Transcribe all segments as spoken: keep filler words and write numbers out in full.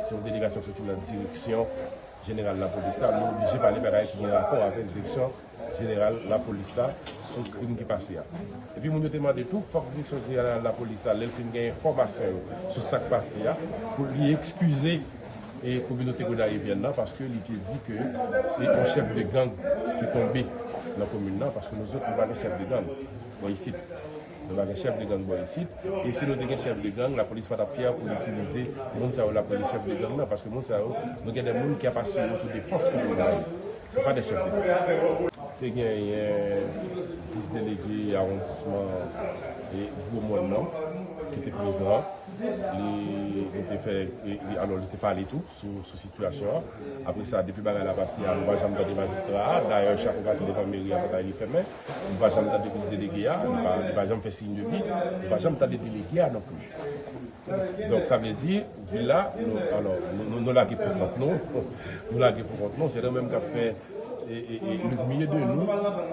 Se yon delegasyon k soti nan direksyon jeneral lapolis la, nou oblije pale bagay ki gen rapò avèk direksyon jeneral lapolis la sou krim ki pase a. Epi moun yo te mande tou, fòk direksyon jeneral lapolis la, lè l fin gen enfòmasyon yo sou sa k pase a, pou li ekskize e kominote gonayivyèn nan, paske li te di ke se yon chèf de gang ki tonbe nan komin nan, paske nou zòt nou pa gen chèf de gang bò isit. Nou pa gen chèf de gang bò isit. E si nou te gen chèf de gang, lapolis pa t ap fyè pou l itilize moun sa yo l ap rele chèf de gang nan, paske moun sa yo, nou gen de moun ki ap asire otodefans komin nan. Se pa de chèf de gang. Te genyen vis delege awondisman e Gwo Mòn nan ki te prezan. Li, li te fè, e, li, alò, li te pale tou sou, sou sitiyasyon an. Apre sa, depi bagay la pase a, nou pa janm tande majistra a. Dayè, chak fwa pase devan meri a, konsa li fèmen. Nou pa janm tande vis delege a, li pa, li pa janm fè siy de vi. Nou pa janm tande delege a non plis. Donk, sa vle di, vil la, nou, alò, nou, nou, nou lage pou kont nou. Nou lage pou kont nou. Se nou menm k ap fè e, e, e, le miye de nou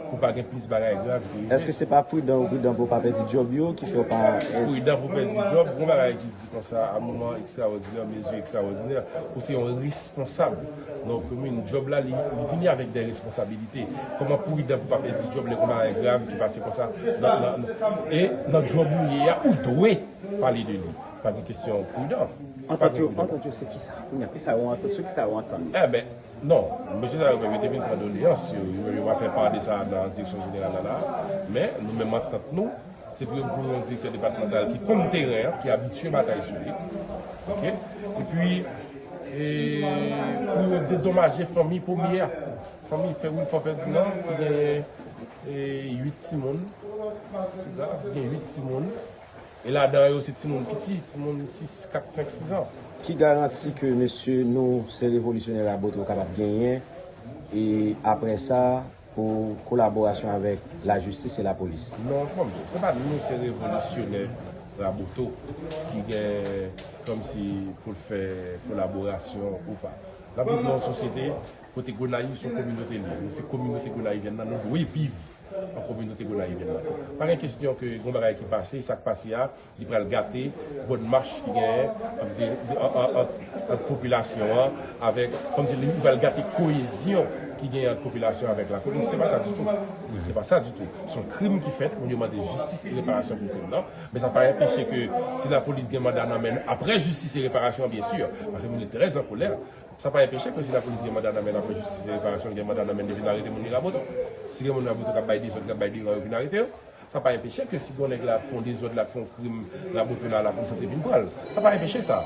pou pa gen plis bagay grav ki rive. Èske se pa pridan ou pridan pou w pa pèdi djòb yo ki fè w pa, e, pridan pou pèdi djòb, gon bagay ki di konsa, a moman ekstraòdinè, mezi ekstraòdinè, ou se yon responsab nan yon komin. Djòb la, li, li vini avèk de responsabilite. Kòman pridan pou pa pèdi djòb lè gon bagay grav ki pase konsa nan, nan, nan, e nan djòb ou ye a, ou dwe pale de li. Pa gen kesyon pridan. Antant yo, antant yo se kisa? Kounye a, kisa yo antant, sou kisa yo antann yo? Eben, non, mesye sa yo menm, yo te vin pran doleyans, yo, yo, yo va fè pa de sa nan direksyon jeneral la, la. Men, nou menm antant nou, se pou yo pran yon direktè depatmantal ki konn teren an, ki abitye batay sou li. Oke? Epi, e, pou yo dedomaje fanmi Pomye a. Fanmi Fè, Wilfò Fèdinan, ki gen, e, uit timoun. Se grav, ki gen uit timoun. E ladan yo, se timoun piti, timoun sis, kat, senk, sis an. Ki garanti ke mesye nou, se revolisyonè Raboto kapab genyen, e apre sa, pou kolaborasyon avèk lajistis e lapolis? Non, kòm se pa nou, se revolisyonè Raboto ki gen kòmsi pou l fè kolaborasyon ou pa. N ap viv nan yon sosyete kote Gonayiv se yon kominote li ye. Nou se kominote gonayivyèn nan, nou dwe viv an kominote gonayivyèn nan. Pa gen kesyon ke gon bagay ki pase, sa k pase a, li pral gate bòn mach ki genyen ant de, de, an, an, ant, ant popilasyon an avèk, kòmsi li, li pral gate koyezyon ki genyen ant popilasyon avèk lapolis. Se pa sa ditou. Se pa sa ditou. Se yon krim ki fèt, moun yo mande jistis e reparasyon pou krim nan. Men sa pa enpeche ke si lapolis gen manda nan men l, apre jistis e reparasyon, byen si, paske moun yo trè an kolè, sa pa enpeche ke si lapolis gen manda nan men l, apre jistis e reparasyon, l gen manda nan men l, li vin arete moun li Raboto. Si gen moun Raboto k ap bay dezòd, k ap bay deran, yo vin arete yo. Sa pa enpeche ke si gen yon nèg la ap fè yon dezòd, la ap fè yon krim Raboto la, lapolis te vin pran l. Sa pa enpeche sa.